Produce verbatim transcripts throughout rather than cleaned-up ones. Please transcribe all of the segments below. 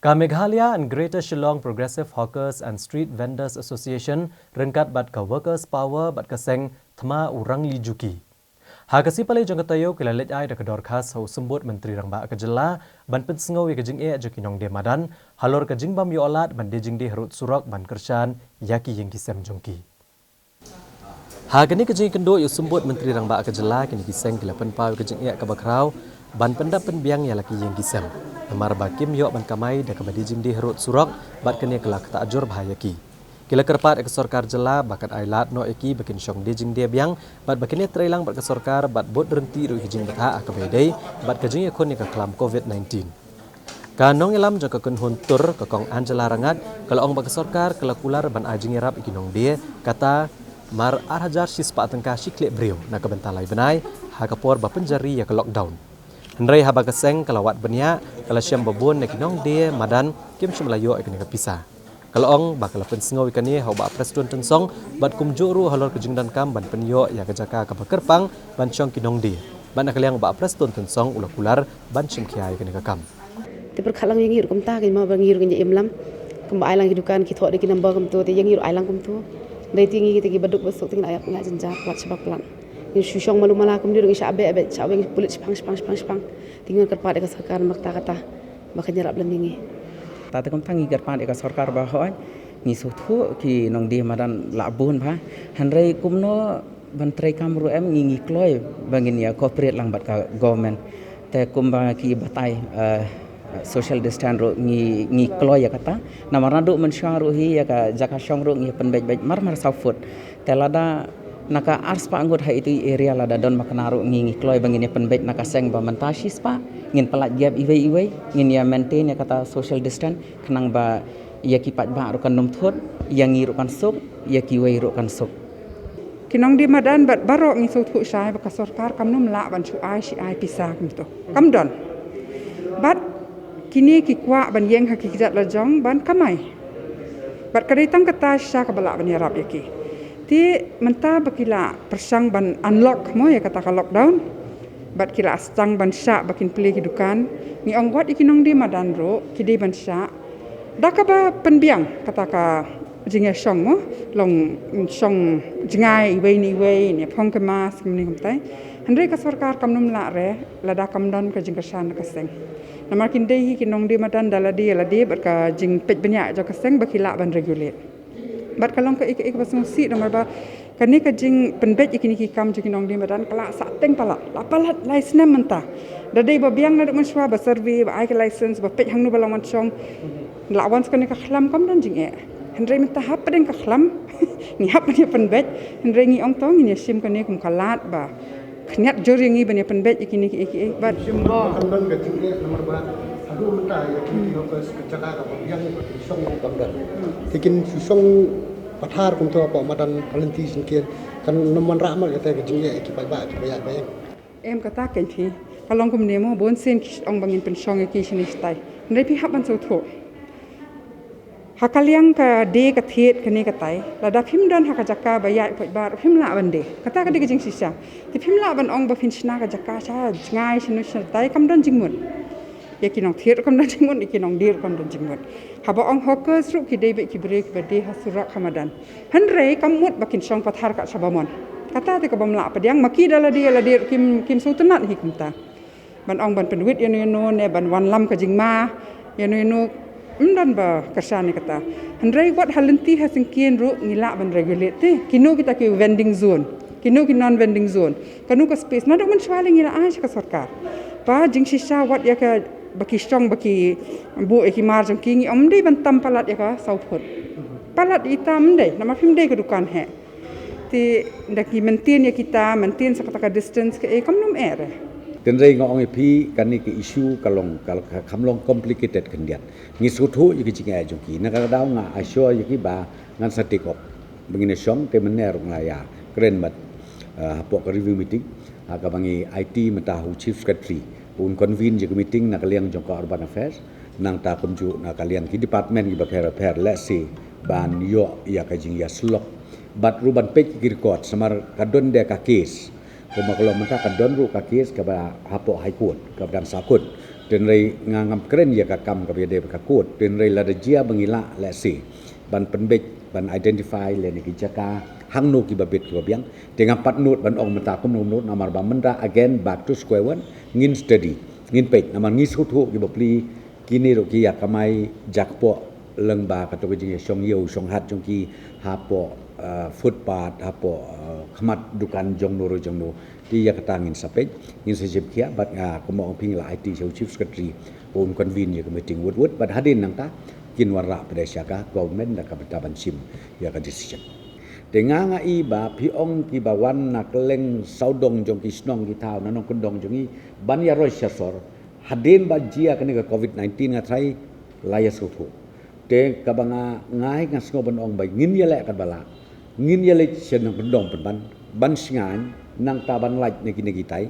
Ka Meghalaya and Greater Shillong Progressive Hawkers and Street Vendors Association ryngkat bad ka Workers Power bad ka seng Thma U Rangli Juki, ha ka sngi Palei jong ka taïew, ki la leit ai da ka dorkhas ha u Symbud Myntri Rangbah ka jylla ban pynsngew ïa ka jingeh jong ki nongdie madan halor ka jingbym ïoh lad ban die jingdie harud surok ban kyrshan ïa ki ïing ki sem jong ki. Ha kane ka jingïakynduh ïa u Symbud Myntri Rangbah ka jylla, kine ki seng ki la pynpaw ïa ka jingeh kaba khraw ban pyndap pynbiang ïa la ki ïing ki sem, namar ba kim ïoh ban kamai da kaba die jingdie harud surok, bad kane ka la ktah jur bha ïa ki. Ki la kyrpad ïa ka sorkar jylla ba kan ai lad noh ïa ki ba kin shong die jingdie biang, bad ba kin ïatreilang bad ka sorkar bad bud ryntih ruh ïa ka jingbthah ha kaba ïadei bad ka jingïakhun ïa ka khlam Covid nineteen. Ka nongïalam jong ka kynhun tur, ka Kong Angela Rangat, ka la ong ba ka sorkar ka la kular ban ai jingïarap ïa ki nongdie kata mar ar hajar shispah tyngka shi khlieh briew na ka bynta lai bnai, ha ka por ba pynjari ïa ka lockdown. Hynrei haba ka seng ka la wad bniah, ka la shem ba bun na ki nongdie madan kim shym la ïoh ïa kane ka pisa. Ka la ong ba ka la pynsngew ïa kane ha u Bah Prestone Tynsong, bad kumjuh ruh halor ka jingdonkam ban pynïoh ïa ka jaka kaba kyrpang ban shong ki nongdie. Bad na ka liang u Bah Prestone Tynsong u la kular ban shim khia ïa kane ka kam. Te pyrkhat lang ïa ngi ruh kumta, ki ma ba ngi ruh ngi ïa im lam. Kumba ai lang ki dukan ki thoh da ki number kumto, te ïa ngi ruh ai lang kumto. Dei te ngi te ki baduk basuk te ngi la ïap nga jynjar plat shabak plat. Ngi shu shong malu mala kumne ruh ngi shah beh beh shah weng pulit shipang shipang shipang shipang. Te ngi kyrpad ïa ka sorkar namar kata kata ba kan ïarap lem ïa ngi. Ta te kumta ngi kyrpad ïa ka sorkar ba hooid ngi sngewthuh ki nongdie madan la bun bha. Hynrei kumno ban treikam ruh em, ngi ngi kloi ba ngin ïa cooperate lang bad ka government. Te kumba ki batai, eh, social distance ruh ngi ngi kloi ïa kata. Namar naduh mynshuwa ruh hi ïa ka jaka shong ruh ngi pynbeit beit mar mar saw foot. Te lada na ka arspah ngut ha itu i area lada don makna ruh ngi ngi kloi ba ngin ïa pynbeit na ka seng ba mynta shispah, ngin pyllait gap iwei iwei, ngin ïa maintain ïa kata social distance, khnang ba ïa ki paidbah ruh kan nym thut, ïa ngi ruh kan suk, ïa kiwei ruh kan suk. Ki nongdie madan bad baroh ngi sngewthuh shai ba ka sorkar kam nym lah ban shu ai shi ai pisa kumto. Kam don. Bad kine ki kwah ban ïeng ha ki kjat lajong ban kamai. Bad ka dei tang kata shisha kaba lah ban ïarap ïa ki. Te mynta ba ki la pyrshang ban unlock mo ïa kata ka lockdown. Bad ki la sdang ban shah ba kin plie ki dukan. Ngi ong wat ïa ki nongdie madan ruh ki dei ban shah da kaba pynbiang kata ka jingïashong mo, long shong jngai iwei na iwei, ne phong ki mask, kumne kumtai. Hynrei ka sorkar kam nym lah re lada kam don ka jingkyrshan na ka seng. Namar kin dei hi ki nongdie madan da lade ïa lade bad ka jingpeit bniah jong ka seng ba ki lah ban regulate. Bad ka long kaei kaei kaba sngewsih namar ba kane ka jingpynbeit ïa kine ki kam jong ki nongdie madan ka la sah teng palat, la palat lai snem mynta. Da dei ba biang naduh mynshuwa ba survey, ba ai ka license, ba peit hangno ba long ban shong. La wan sa kane ka khlam kam don jingeh. Hynrei mynta hapdeng ka khlam ngi hap ban ïa pynbeit. Hynrei ngi ong to ngin ïa shim kane kum ka lad ba khyndiat jur ïa ngi ban ïa pynbeit ïa kine kiei kiei. Bad shim ba kan don ka jingeh namar ba haduh mynta ïa kine ki hawkers ka jaka kaba biang ba kin shong kam don. Te kin shu shong pathar kumto hapoh madan ka lynti syngkien, kan nym wanrah mar kata ka jingeh ïa ki paidbah kiba ïaid ba ïeng. Em kata kein phi. Ka long kumne mo, bun sien ki ong ba ngin pynshong ïa ki shane shatai. Hynrei phi hap ban sngewthuh. Ha ka liang ka die ka thied kane katai, lada phim don ha ka jaka ba ïaid u paidbah ruh phim lah ban die. Kata ka dei ka jingshisha. Te phim lah ban ong ba phin shna ka jaka sha jngai shano shatai, kam don jingmut. Ïa ki nongthied ruh kam don jingmut, ïa ki nongdie ruh kam don jingmut. Haba ong hawkers ruh ki dei beit ki briew kiba die ha surok ha madan. Hynrei kam mut ba kin shong pathar kat shaba mon. Kata te kabym lah pdiang, ma ki da lade ïa lade ruh kim kim sngewtynnat hi kumta. Ban ong ban pynwit ïano ïano ne ban wanlam ka jingma ïano ïano, ym don ba kyrshan ïa kata. Hynrei wat ha lynti ha syngkien ruh ngi lah ban regulate te. Kino kita ki vending zone, kino ki non vending zone, kano ka space, naduh mynshuwa lei ngi la ai sha ka sorkar. Ba jingshisha wat ïa ka ba ki shong ba ki buh ïa ki mar jong ki, ngi ym dei ban tam palat ïa ka saw phut. Palat ïa ita ym dei, namar phim dei ka dukan heh. Te da ki maintain ïa kita, maintain sa kata ka distance kaei, kam nym eh re. Hynrei nga ong ïa phi kane ka issue ka long ka, ka kam long complicated khyndiat. Ngi sngewthuh ïa ki jingeh jong ki. Na kata ka daw nga assure ïa ki ba ngan sa take up. Ba ngin ïa shong te mynne ruh nga ïakren bad, eh, hapoh ka review meeting ha kaba ngi aiti mynta ha u Chief Secretary un convene ïa ka meeting na ka liang jong ka Urban Affairs, nangta kumjuh na ka liang ki department kiba pher pher, let's say, ban ïoh ïa ka jingïasyllok. Bad ruh ban peit ki record, samar ka don de ka case. Kumba ka long mynta ka don ruh ka case kaba hapoh High Court, kaba dang sahkut. Hynrei nga ngam kren ïa ka kam kaba ïadei bad ka kot. Hynrei lada jia ba ngi lah lehse ban pynbeit, ban identify lane ki jaka hangno kiba bit kiba biang. Te nga pat nud ban ong mynta kumno nud namar ba mynta again back to square one, ngin study, ngin peit namar ngi sngewthuh kiba pli kine ruh ki ïa kamai jakpoh lyngba kato ka jingïashong ïew shong hat jong ki hapoh, eh, footpath, hapoh, eh, khmat dukan jongno ruh jongno. Te ïa kata ngin sa peit, ngin sa jip khia bad nga kumba ong phi ngi la aiti sha u Chief Secretary ba un convene ïa ka meeting wut wut bad hadien nangta kin wanrah pat sha ka government da ka bynta ban shim ïa ka decision. Te nga nga i ba phi ong kiba wan na kylleng sawdong jong ki shnong ki thaw na nongkyndong jong ngi ban ïa roi sha sor hadien ba jia kane ka covid nineteen nga trai la ïa sngewthuh. Te kaba nga ngai nga sngew ban ong ba ngin ïaleh katba lah. Ngin ïaleh sha nongkyndong pynban ban sngewthuh nangta ban lait na kine kitai.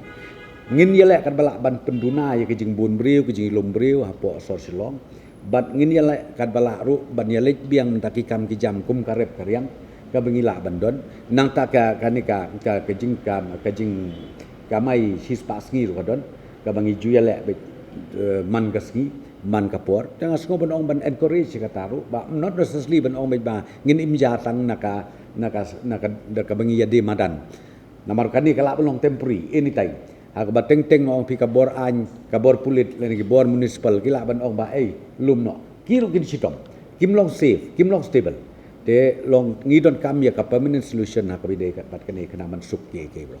Ngin ïaleh katba lah ban pynduna ïa ka jingbun briew ka jinglum briew hapoh sor Shillong. Bad ngin ïaleh katba lah ruh ban ïaleh biang nangta ki kam ki jam kum ka rep ka riang kaba ngi lah ban don. Nangta ka kane ka ka ka jingkam ka jingkamai shispah sngi ruh ka don. Kaba ngi ju ïaleh bad, eh, man ka sngi man ka por. Te nga sngew ban ong ban encourage kata ruh ba not necessarily ban ong bad ba ngin im ja tang na ka na ka na ka da kaba ngi ïa dei madan. Namar kane ka lah ban long temporary anytime. Ha kaba teng teng ong phi ka bor aiñ ka bor pulit lane ki bor municipal ki lah ban ong ba ei lum noh. Ki ruh kin shitom. Kim long safe, kim long stable. Te long ngi donkam ïa ka permanent solution ha kaba ïadei bad kane khnang ban suk ki ki bro.